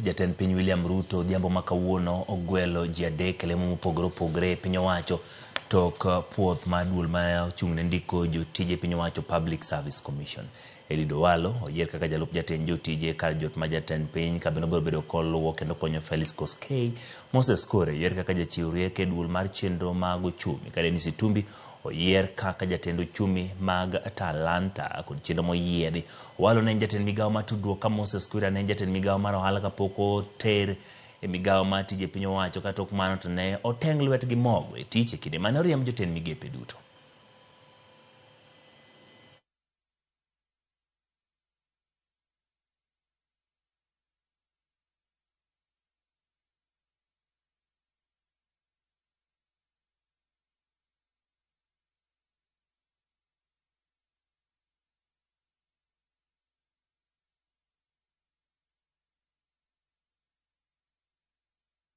Jatend piny William Ruto odhiambo ma kawuono ogwelo ji adek e lemo mopogore opogore e piny owacho tok puoth mar duol ma ochung' ne ndiko jotije piny owacho Public Service Commission. Eliud Owalo oyier kaka jalup jatend jotije kar jot ma jatend piny ka bende obiro bedo koluwo kendo konyo Felix Koskei. Moses Kuria oyier kaka jachiw rieko e duol mar chenro mag ochumi ka Dennis Itumbi oyier kaka jatend ochumi mag Talanta kod chenro moyiedhi. Owalo ne en jatend migawo mar tudruok ka Moses Kuria ne en jatend migawo mar ohala kapok oter e migawo mar tije piny owacho ka tok mano to ne oteng' lwetgi mogo e tich e kinde mane oriemb jotend migepe duto.